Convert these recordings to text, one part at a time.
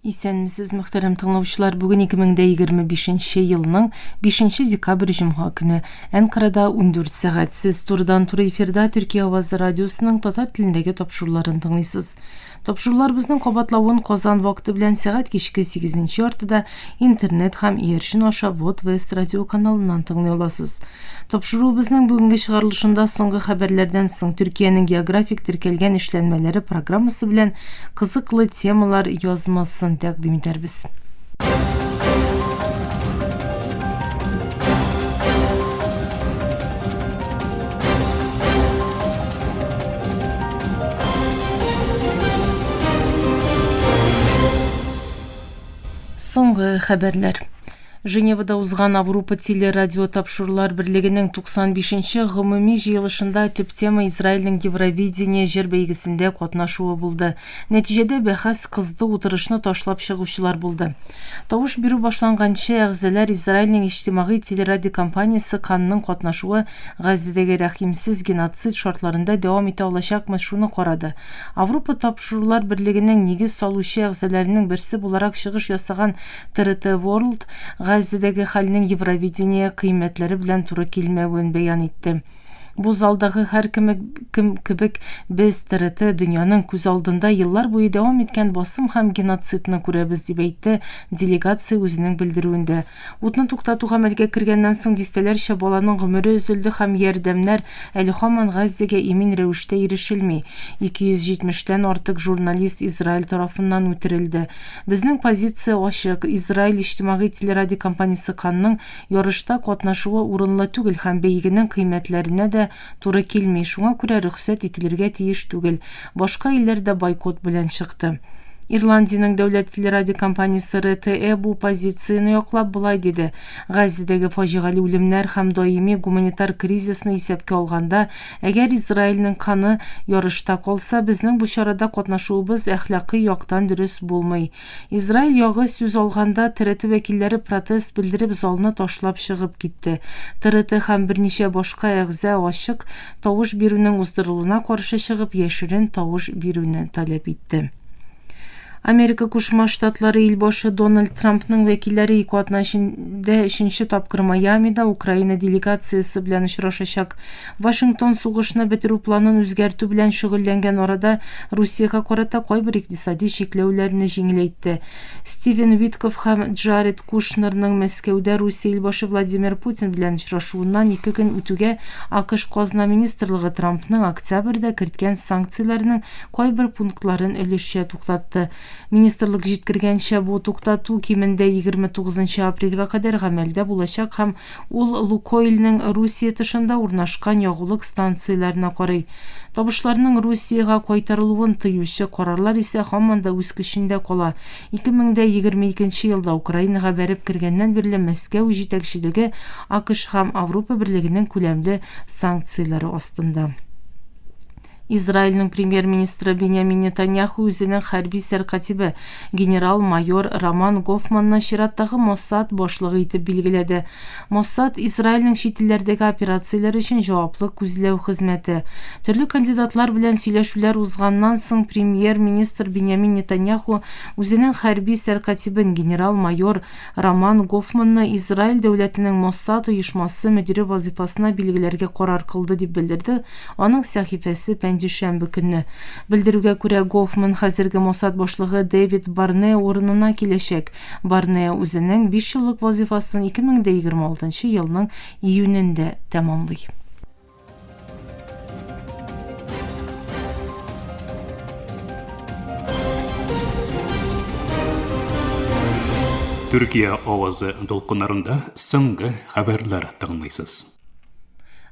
Исәнмесез, мөхтәрәм тыңлаучылар. Бүген 2025 елның 5 декабрь җомга көне. Әнкарада 14 сәгать. Сез турыдан-туры эфирда Төркия авазы радиосының татар телендәге тапшыруларын тыңлыйсыз. Тапшыруларыбызның кабатлавын Казан вакыты белән сәгать кичке 8 яртыда интернет һәм иярчен аша Вот Вест радио каналыннан тыңлый аласыз. Тапшыруыбызның бүгенге чыгарылышында соңгы хәбәрләрдән соң Төркиянең географик теркәлгән эшләнмәләре программасы белән кызыклы темалар язмасын тәкъдим итәрбез. Соңгы хәбәрләр. Женевада узган Аврупа телерадио тапшырулар берлегенең 95-нче гомуми җыелышында төп тема Израильнең Евровидение җыр бәйгесендә катнашуы булды. Нәтиҗәдә бәхәс кызды, утырышны ташлап чыгучылар булды. Тавыш бирү башланганчы әгъзалар Израильнең иҗтимагый телерадиокомпаниясе Канның катнашуы Газзәдәге рәхимсез геноцид шартларында дәвам итә алачакмы, шуны карады. Аврупа тапшырулар берлегенең нигез салучы әгъзаләренең берсе буларак чыгыш ясаган TRT World Газзәдәге хәлнең Евровидение кыйммәтләре белән туры килмәвен бәян итте. Бу залдагы һәркем кем кебек без ТРТ дөньяның күз алдында еллар буе дәвам иткән басым һәм геноцидны күрәбез, дип әйтте делегация үзенең белдерүендә. Утны туктату гамәлгә кергәннән соң дистәләрчә баланың гомере өзелде һәм ярдәмнәр әле һаман Газзәгә имин рәвештә ирешелми. 270 тән артык журналист Израиль тарафыннан үтерелде. Безнең позиция ачык, Израиль иҗтимагый телерадиокомпаниясе Канның Ярышта катнашуы урынлы түгел һәм бәйгенең кыйммәтләренә дә туры килми, шуңа күрә рөхсәт ителергә тиеш түгел. Башка илләр дә бойкот белән чыкты. Ирландиянең дәүләт телерадиокомпаниясе RTE бу позицияне яклап болай диде, Газзәдәге фаҗигале үлемнәр һәм даими гуманитар кризисны исәпкә алганда, әгәр Израильнең каны ярышта калса, безнең бу чарада катнашуыбыз әхлакый яктан дөрес булмый. Израиль ягы сүз алганда, ТРТ вәкилләре протест белдереп залны ташлап чыгып китте. ТРТ һәм берничә башка әгъза ачык тавыш бирүнең уздырылуына каршы чыгып яшерен тавыш бирүне таләп итте. Америка Кушма Штатлары илбашы Дональд Трампның вәкилләре ике атна эчендә өченче тапкыр Майамида Украина делегациясе белән очрашачак. Вашингтон сугышны бетерү планын үзгәртү белән шөгыльләнгән арада Русиягә карата кайбер икътисади чикләүләрне җиңеләйтте. Стивен Виткофф һәм Джаред Кушнерның Мәскәүдә Русия илбашы Владимир Путин белән очрашуыннан ике көн үтүгә АКШ Казна министрлыгы Трампның октябрьдә керткән санкцияләренең кайбер пунктларын өлешчә туктатты. Министрлык җиткергәнчә, бу туктату кимендә 29 апрельгә кадәр гамәлдә булачак һәм Ул Лукойлның Русия тышында урнашкан ягулык станцияләренә карый. Табышларның Русиягә кайтарылуын тыючы карарлар исә һаман да үз көчендә кала. 2022 елда Украинага бәреп кергәннән бирле Мәскәү җитәкчелеге АКШ һәм Авропа Берлегенең күләмле санкцияләре астында. Израильнең премьер-министры Беньямин Нетаньяху үзенең хәрби сәркатибе, генерал-майор Роман Гофманны чираттагы Моссад башлыгы итеп билгеләде. Моссад, Израильнең чит илләрдәге операцияләр өчен җаваплы күзләү хезмәте. Төрле кандидатлар белән сөйләшүләр узганнан соң премьер-министр Беньямин Нетаньяху үзенең хәрби сәркатибен, генерал-майор Роман Гофманны Израиль дәүләтенең Моссад оешмасы мөдире вазыйфасына билгеләргә карар кылды, дип белдерде аның сәхифәсе пәнҗешәмбе көнне. Белдерүгә күрә, Гофман хәзерге Моссад башлыгы Дэвид Барнеа урынына киләчәк. Барнеа үзенең биш еллык вазыйфасын 2026 елның июнендә тәмамлый. Төркия авазы дулкыннарында соңгы хәбәрләр тыңлыйсыз.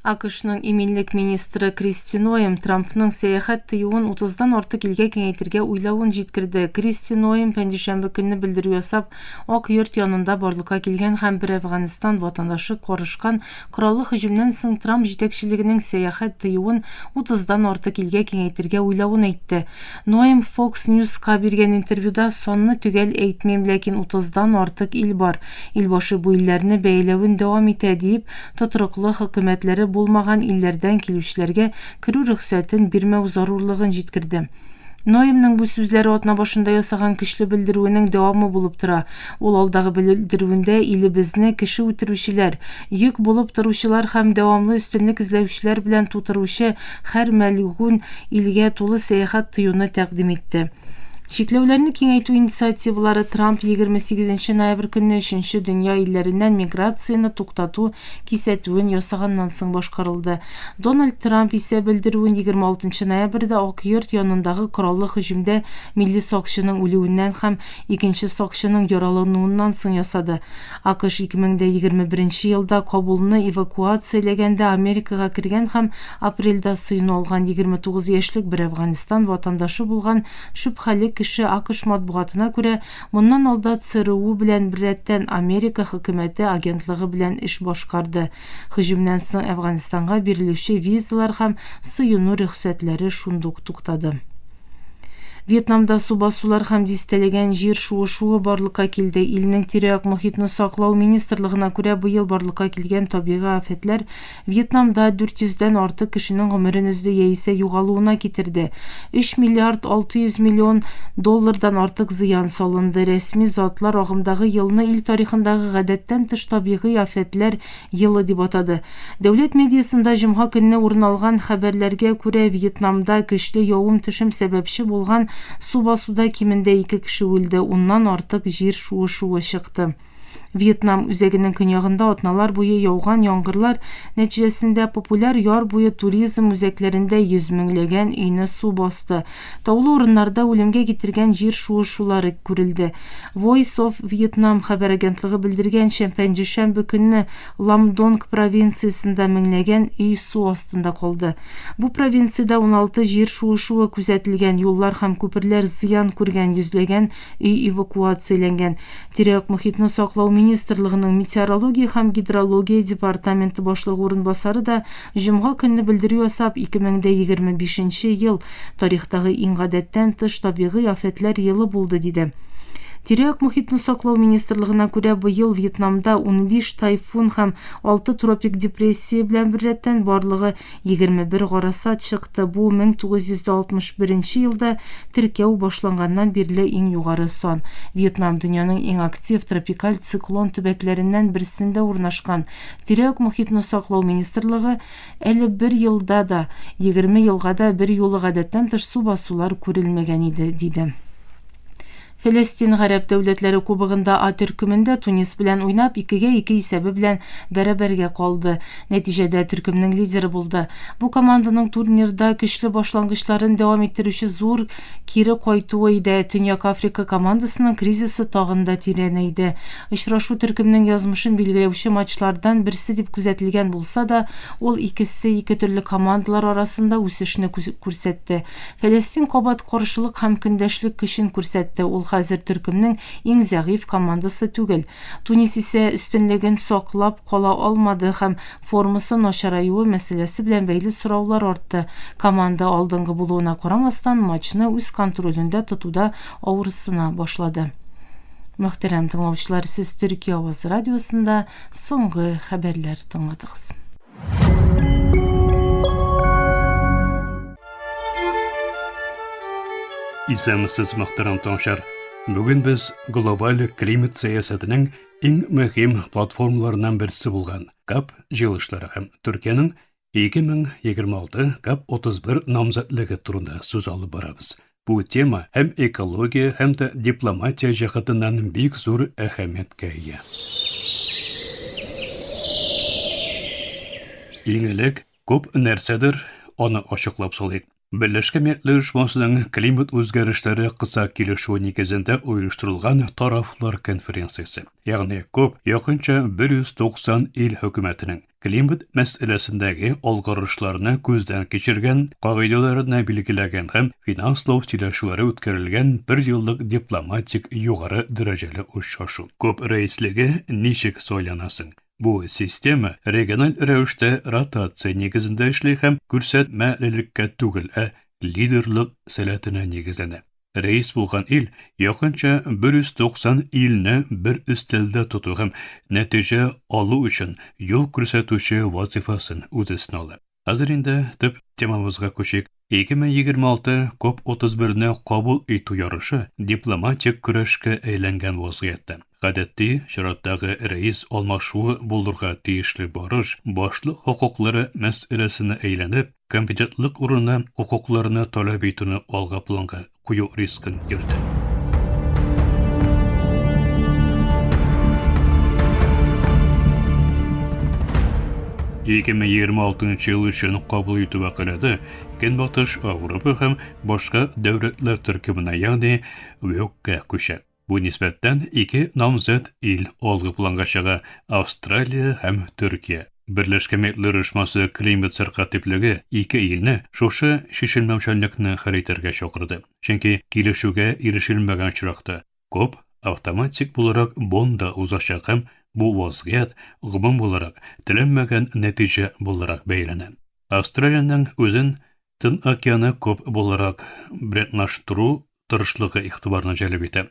АКШның иминлек министры Кристи Ноем Трампның сәяхәт тыюын 30-дан артык илгә киңәйтергә уйлавын җиткерде. Кристи Ноем пәнҗешәмбе көнне белдерү ясап, Ак йорт янында барлыкка килгән һәм бер Әфганстан ватандашы карышкан Кораллы һөҗүмнән соң Трамп җитәкчелегенең сәяхәт тыюын утыздан артык илгә киңәйтергә уйлавын әйтте. Ноэм Fox News ка биргән интервьюда санны төгәл әйтмим, ләкин утыздан артык ил бар. Илбашы бу илләрне бәяләвен дәвам итә, диеп, тотрыклы хөкүмәтләре булмаган илләрдән килүчеләргә керү рөхсәтен бирмәү зарурлыгын җиткерде. Ноемның бу сүзләре атна башында ясаган көчле белдерүенең дәвамы булып тора. Ул алдагы белдерүендә илебезне кеше үтерүчеләр, йөк булып торучылар һәм дәвамлы өстенлек эзләүчеләр белән тутыручы һәр мәлгунь илгә тулы сәяхәт тыюны тәкъдим итте. Чикләүләрне киңәйтү инициативалары Трамп 28 ноябрь көнне өченче дөнья илләреннән миграцияне туктату кисәтүен ясаганнан соң башкарылды. Дональд Трамп исә белдерүен 26 ноябрьдә Ак Йорт янындагы кораллы һөҗүмдә милли сакчының үлүеннән һәм икенче сакчының яралануыннан соң ясады. АКШ 2021 елда Кабулны эвакуацияләгәндә Америкага кергән һәм апрельдә сыену алган 29 яшьлек бер Әфганстан ватандашы булган шөбһәле кеше АКШ матбугатына күрә, моннан алда ЦРУ белән беррәттән Америка хөкүмәте агентлыгы белән эш башкарды. Һөҗүмнән соң Әфганстанга бирелүче визалар һәм сыену рөхсәтләре шундук туктады. Вьетнамда су басулар һәм дистәләгән җир шуышуы барлыкка килде. Илнең тирә-як мохитне саклау министрлыгына күрә, быел барлыкка килгән табигый афәтләр Вьетнамда 400 дән артык кешенең гомерен өзде яисә югалуына китерде. 3 миллиард 600 миллион доллардан артык зыян салынды. Рәсми затлар агымдагы елны ил тарихындагы гадәттән тыш табигый афәтләр елы дип атады. Дәүләт медиасында җомга көнне урын алган хәбәрләргә күрә, Вьетнамда көчле явым-төшем сәбәпче булган су басуда кимендә ике кеше үлде, уннан артык җир шуышуы чыкты. Вьетнам үзәгенең көньягында атналар буе яуган яңгырлар нәтиҗәсендә популяр яр буе туризм үзәкләрендә йөз меңләгән өйне су басты. Таулы урыннарда үлемгә китергән җир шуышулары күрелде. Voice of Vietnam хәбәр агентлыгы белдергәнчә, пәнҗешәмбе көнне Ламдонг провинциясендә меңләгән өй су астында калды. Бу провинциядә 16 җир шуышуы күзәтелгән, юллар һәм күперләр зыян күргән, йөзләгән өй эвакуацияләнгән. Тирә-як мохитне саклау министрлыгының метеорология һәм гидрология департаменты башлыгы урынбасары да җомга көнне белдерү ясап, 2025 нче ел, тарихтагы иң гадәттән тыш табигый афәтләр елы булды, диде. Тирә-як мохитне саклау министрлыгына күрә, быел Вьетнамда 15 тайфун һәм 6 тропик депрессия белән беррәттән барлыгы 21 гарасат чыкты, бу 1961 елда теркәү башланганнан бирле иң югары сан. Вьетнам дөньяның иң актив тропикаль циклон төбәкләреннән берсендә урнашкан. Тирә-як мохитне саклау министрлыгы әле бер елда да, 20 елга да берьюлы гадәттән тыш су басулар күрелмәгән иде, диде. Фәләстин гарәп дәүләтләре кубогында А төркемендә Тунис белән уйнап, 2-гә 2 исәбе белән бәрабәргә калды. Нәтиҗәдә төркемнең лидеры булды. Бу команданың турнирда көчле башлангычларын дәвам иттерүче зур кире кайтуы иде. Төньяк Африка командасының кризисы тагын да тирәнәйде. Очрашу төркемнең язмышын билгеләүче матчлардан берсе дип күзәтелгән булса да, ул икесе ике төрле командалар арасында үсешне күрсәтте. Фәләстин кабат каршылык һәм көндәшлек көчен күрсәтте, ул хәзер төркемнең иң зәгыйфь командасы түгел. Тунис исә өстенлеген саклап кала алмады һәм формасы начараюы мәсьәләсе белән бәйле сораулар артты. Команда алдынгы булуына карамастан, матчны үз контролендә тотуда авырсына башлады. Мөхтәрәм тыңлаучылар, сез Төркия авазы радиосында соңгы хәбәрләр тыңладыгыз. Исәнмесез, мөхтәрәм тыңлаучылар. Бүген без глобаль климат сәясәтенең иң мөһим платформаларыннан берсе булган КАП җыелышлары һәм Төркиянең 2026 КАП-31 намзәтлеге турында сүз алып барабыз. Бу тема һәм экология, һәм дә дипломатия җәһәтеннән бик зур әһәмияткә ия. Иң элек күп нәрсәдер, аны ачыклап салыйк. Берләшкән Милләтләр Оешмасының климат үзгәрешләре кыса килешүе нигезендә оештырылган тарафлар конференциясе, ягъни КОП, якынча 190 ил хөкүмәтенең климат мәсьәләсендәге алгарышларны күздән кичергән, кагыйдәләрне билгеләгән һәм финанслау сөйләшүләре үткәрелгән бер еллык дипломатик югары дәрәҗәле очрашу. КОП рәислеге ничек сайланасың? Бу система региональ рәвештә ротация нигезендә эшли һәм күрсәтмәлелеккә түгел, ә лидерлык сәләтенә нигезләнә. Рәис булган ил якынча 190 илне бер өстәлдә тоту һәм нәтиҗә алу өчен юл күрсәтүче вазифасын үз өстенә ала. Хәзер инде төп темабызга күчик. 2026 КОП 31 не кабул итү ярышы дипломатик көрәшкә әйләнгән вазгыятьтә, гадәти чираттагы рәис алмашуы булырга тиешле барыш башлык хокуклары мәсьәләсенә әйләнеп, компетентлык урынына хокукларны таләп итүне алга планга кую рискын йөртә. 2026 ел өчен кабул итү вәкаләте Көнбатыш Ауропа һәм башка дәүләтләр төркеменә, ягъни ВӨКкә күчә. Бу нисбәттән ике намзәт ил алгы планга чыга, Австралия һәм Төркия. Берләшкән Милләтләр Оешмасы климат сәркатиплеге ике илне шушы чишелмәүчәнлекне хәл итәргә чакырды. Чөнки килешүгә ирешелмәгән очракта, КОП автоматик буларак Боннда узачак һәм бу вазгыять, гомум буларак, теләнмәгән нәтиҗә буларак бәяләнә. Австралиянең үзен Тын океаны КОП буларак брендлаштыру тырышлыгы игътибарны җәлеп итә.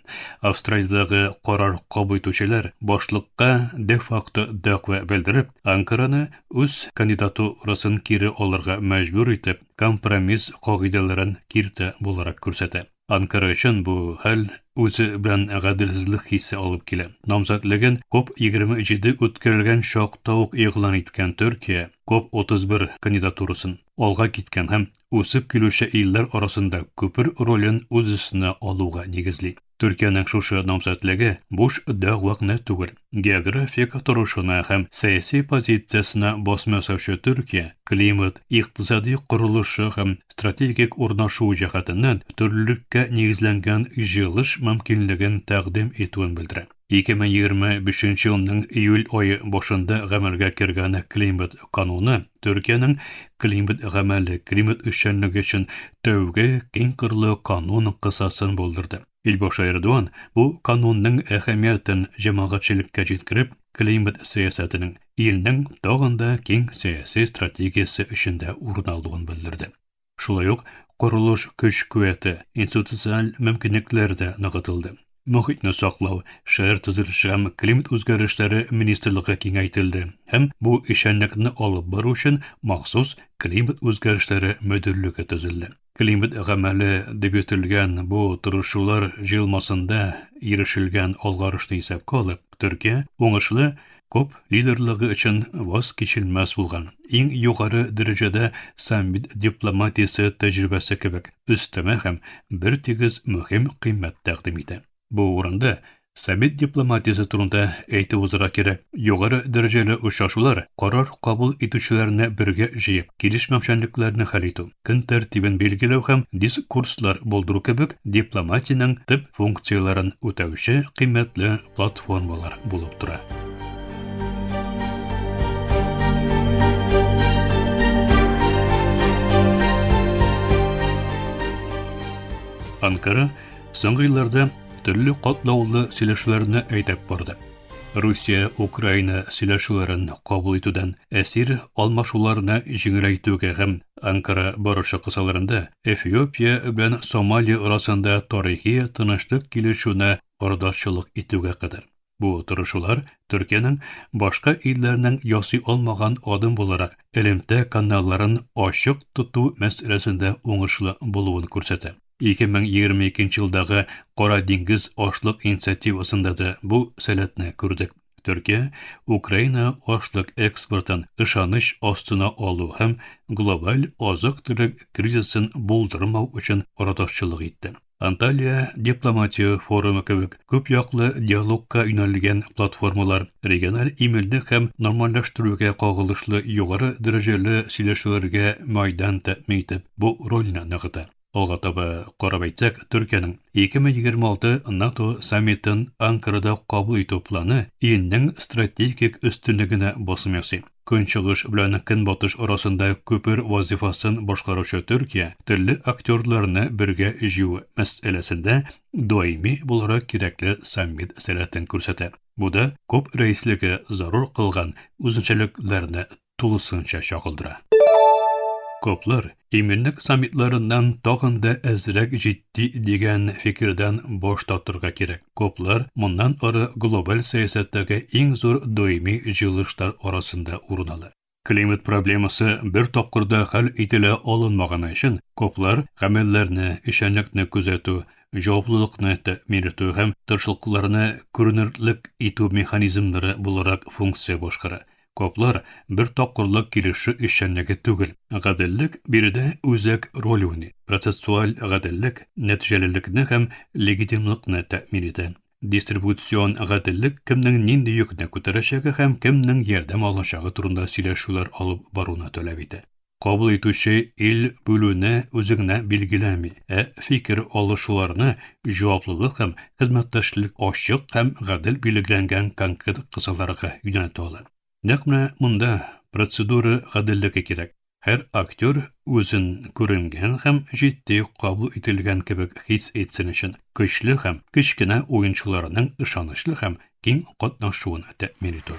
Австралиядәге карар кабул итүчеләр башлыкка де-факто дәгъва белдереп, Анкараны үз кандидатурасын кире алырга мәҗбүр итеп, компромисс кагыйдәләрен киртә буларак күрсәтә. Анкара өчен бу хәл үзе белән гаделсезлек хисе алып килә. Намзәтлеген КОП 27 үткәрелгән чакта ук игълан иткән Төркия КОП 31 кандидатурасын алга киткән һәм үсеп килүче илләр арасында күпер ролен үз өстенә алуга нигезли. Төркиянең шушы намзәтлеге буш дәгъва гына түгел. Географик торышына һәм сәяси позициясенә басым ясаучы Төркия климат, икътисади корылышы һәм стратегик урнашуы җәһәтеннән төрлелеккә нигезләнгән җыелыш мөмкинлеген тәкъдим итүен белдерә. 2025 елның июль ае башында гамәлгә кергән климат кануны Төркиянең климат гамәле, климат эшчәнлеге өчен тәүге киңкырлы канун кысасын булдырды. Илбашы Эрдоган бу канунның әһәмиятен җәмәгатьчелеккә җиткереп, климат сәясәтенең илнең тагын да киң сәяси стратегиясе эчендә урын алуын белдерде. Шулай ук корылыш көч-куәте, институциональ мөмкинлекләр дә ныгытылды. Мохитне саклау, шәһәр төзелеше һәм климат үзгәрешләре министрлыгы киңәйтелде һәм бу эшчәнлекне алып бару өчен махсус климат үзгәрешләре мөдирлеге төзелде. Климат гамәле дип йөртелгән бу тырышулар җыелмасында ирешелгән алгарышны исәпкә алып, Төркия уңышлы КОП лидерлыгы өчен ваз кичелмәс булган иң югары дәрәҗәдә саммит дипломатиясе тәҗрибәсе кебек өстәмә һәм бертигез мөһим кыйммәт тәкъдим итә. Бу урында саммит дипломатиясе турында әйтеп узарга кирәк. Югары дәрәҗәле очрашулар карар кабул итүчеләрне бергә җыеп, килешмәүчәнлекләрне хәл итү, көн тәртибен билгеләү һәм дискурслар булдыру кебек дипломатиянең төп функцияләрен үтәүче кыйммәтле платформалар булып тора. Анкара соңгы елларда төрле катлаулы сөйләшүләрне әйдәп барды. Русия-Украина сөйләшүләрен кабул итүдән әсир алмашуларны җиңеләйтүгә һәм Анкара барышы кысаларында Эфиопия белән Сомали арасында тарихи тынычлык килешүенә арадашчылык итүгә кадәр. Бу тырышулар Төркиянең башка илләрнең ясый алмаган адым буларак элемтә каналларын ачык тоту мәсьәләсендә уңышлы булуын күрсәтә. 2022 елдагы Кара диңгез ашлык инициативасында да бу сәләтне күрдек. Төркия Украина ашлык экспортын ышаныч астына алу һәм глобаль азык-төлек кризисын булдырмау өчен арадашчылык итте. Анталия дипломатия форумы кебек күп яклы диалогка юнәлгән платформалар региональ иминлек һәм нормальләштерүгә кагылышлы югары дәрәҗәле сөйләшүләргә мәйдан тәэмин итеп, бу рольне ныгыта. Алга таба карап әйтсәк, Төркиянең 2026 НАТО саммитын Анкарада кабул итү планы илнең стратегик өстенлегенә басым ясый. Көнчыгыш белән Көнбатыш арасында күпер вазифасын башкаручы Төркия төрле актерларны бергә җыю мәсьәләсендә даими буларак кирәкле саммит сәләтен күрсәтә. Бу да КОП рәислеге зарур кылган үзенчәлекләрне тулысынча чагылдыра. КОПлар иминлек саммитларыннан тагын да әзрәк җитди дигән фикердән баш тартырга кирәк. КОПлар моннан ары глобаль сәясәттәге иң зур даими җыелышлар арасында урын ала. Климат проблемасы бер тапкыр да хәл ителә алынмаганы өчен, КОПлар гамәлләрне, эшчәнлекне күзәтү, җаваплылыкны тәэмин итү һәм тырышлыкларны күренерлек итү механизмнары буларак функция башкара. КОПлар бер тапкырлык килешү эшчәнлеге түгел. Гаделлек биредә үзәк роль уйный. Процессуаль гаделлек нәтиҗәлелекне һәм легитимлыкны тәэмин итә. Дистрибуцион гаделлек кемнең нинди йөкне күтәрәчәге һәм кемнең ярдәм алачагы турында сөйләшүләр алып баруны таләп итә. Кабул итүче ил бүлүне үзе генә билгеләми, ә фикер алышуларны җаваплылык һәм хезмәттәшлек ачык һәм гадел билгеләнгән конкрет кысаларга юнәлтә ала. Нәкъ менә монда процедура гаделлеге кирәк. Һәр актер үзен күренгән һәм җитди кабул ителгән кебек хис итсен өчен, көчле һәм кечкенә уенчыларның ышанычлы һәм киң катнашуын тәэмин итү.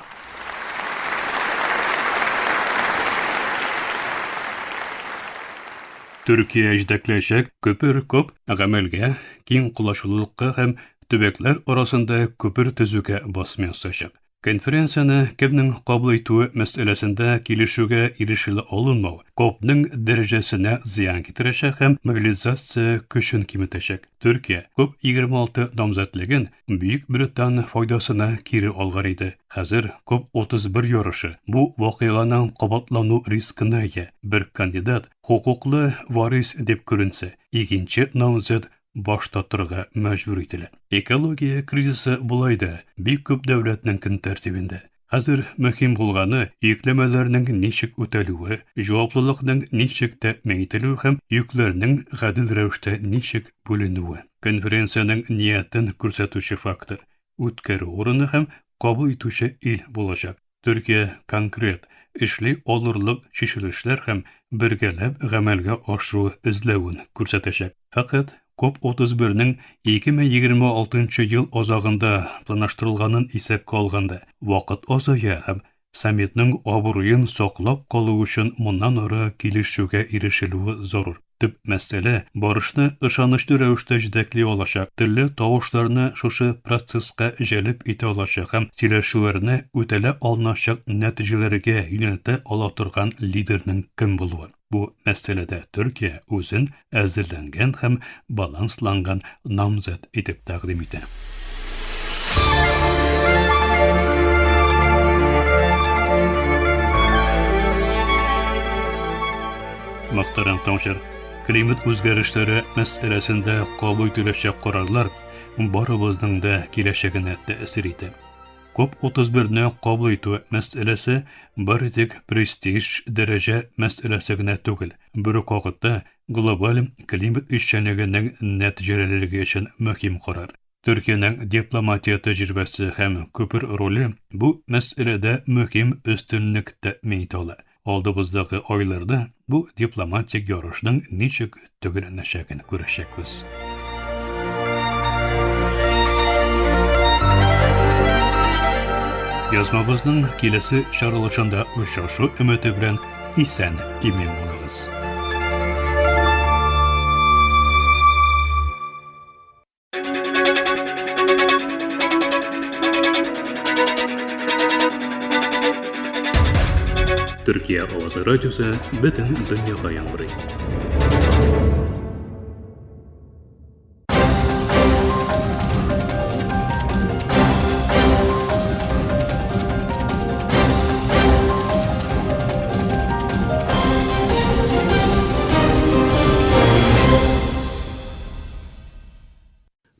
Төркия җитәкләячәк күпер күп гамәлгә, киң колачлылыкка һәм төбәкләр арасында күпер төзүгә басым ясаячак. Конференцияне кемнең кабул итүе мәсьәләсендә килешүгә ирешелә алынмау КОПның дәрәҗәсенә зыян китерәчәк һәм мобилизация көчен киметәчәк. Төркия КОП-26 намзәтлеген Бөек Британ файдасына кире алган иде. Хәзер КОП-31 ярышы бу вакыйганың кабатлану рискына ия. Бер кандидат хокуклы варис дип күренсә, икенче намзәт баш тартырга мәҗбүр ителә. Экология кризисы болай да бик күп дәүләтнең көн тәртибендә. Хәзер мөһим булганы, йөкләмәләрнең ничек үтәлүе, җаваплылыкның ничек тәэмин ителүе һәм йөкләрнең гадел рәвештә ничек бүленүе. Конференциянең ниятен күрсәтүче фактор, үткәрү урыны һәм кабул итүче ил булачак. Төркия конкрет, эшли алырлык чишелешләр һәм бергәләп гамәлгә ашыру эзләвен күрсәтәчәк. Фәкать КОП-31-нең 2026 нчы ел азагында планлаштырылганын исәпкә алганда, вакыт азая һәм саммитның абруен саклап калу өчен моннан ары килешүгә ирешелүе зарур. Төп мәсьәлә, барышны ышанычлы рәвештә җитәкли алачак, төрле тавышларны шушы процесска җәлеп итә алачак һәм сөйләшүләрне үтәлә алыначак нәтиҗәләргә юнәлтә ала торган лидерның кем булуы. Бу мәсьәләдә Төркия үзен әзерләнгән һәм балансланган намзәт итеп тәкъдим итә. Мөхтәрәм тыңлаучылар, климат үзгәрешләре мәсьәләсендә кабул ителәчәк карарлар барыбызның да киләчәгенә тәэсир итә. КОП-31-не кабул итү мәсьәләсе бары тик престиж дәрәҗә мәсьәләсе генә түгел, бер үк вакытта глобаль климат эшчәнлегенең нәтиҗәлелеге өчен мөһим карар. Төркиянең дипломатия тәҗрибәсе һәм күпер роле бу мәсьәләдә мөһим өстенлек тәэмин итә ала. Алдыбыздагы айларда бу дипломатик ярышның ничек төгәлләнәчәген күрәчәкбез. Язмабызның киләсе чыгарылышында очрашу өмете белән исән имин булыгыз. Төркия авазы радиосы бөтен дөньяга яңгырый.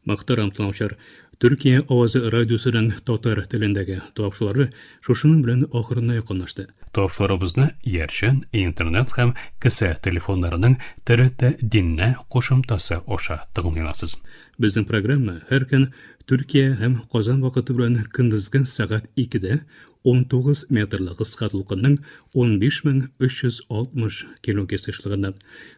Мөхтәрәм тыңлаучылар, Төркия авазы радиосының татар телендәге тапшырулары шушының белән ахырына якынлашты. Тапшыруларыбызны иярчен, интернет һәм кесә телефоннарының TRT Динне кушымтасы аша тыңлый аласыз. Безнең программа һәр көн Төркия һәм Казан вакыты белән көндезге сәгать 2-дә 19 метрлы кыска дулкынның 15360 килогерц ешлыгыннан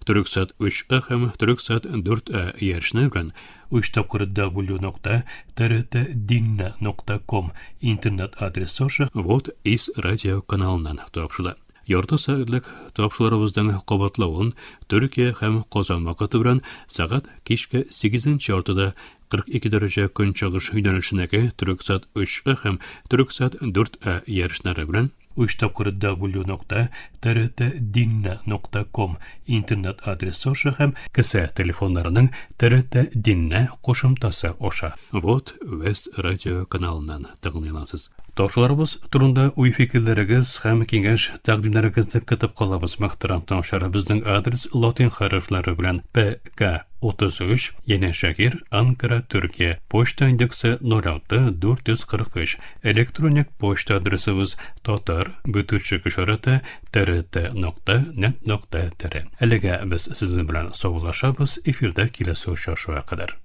Төрексат 3А һәм Төрексат 4А иярчене белән 3 тапкыр w нокта trtdinna.com интернет адресы аша Вот из радио каналыннан тапшыла. Ярты сәгатьлек тапшыруларыбызның кабатлавын Төркия һәм Казан вакыты белән сәгать кичке 8 яртыда 42 дәрәҗә көнчыгыш юнәлешендәге Төрексат 3А һәм Төрексат 4А иярченнәре белән Өч тапкыр w нокта trtdinne нокта ком интернет адресы аша һәм кесә телефоннарының TRT Dinle кушымтасы аша. Вот Вест радио каналыннан тыңлый аласыз. Тапшыруларыбыз турында уй-фикерләрегез һәм киңәш-тәкъдимнәрегезне көтеп калабыз, мөхтәрәм тыңлаучылар. Безнең адрес латин хәрефләре белән ПК 33, Янәшәһир, Анкара, Төркия. Почта индексы 06 443. Электроник почта адресыбыз татар бөтүчек ишарәте trt нокта нет нокта tr. Әлегә без сезнең белән саубуллашабыз, эфирдә киләсе очрашуга кадәр.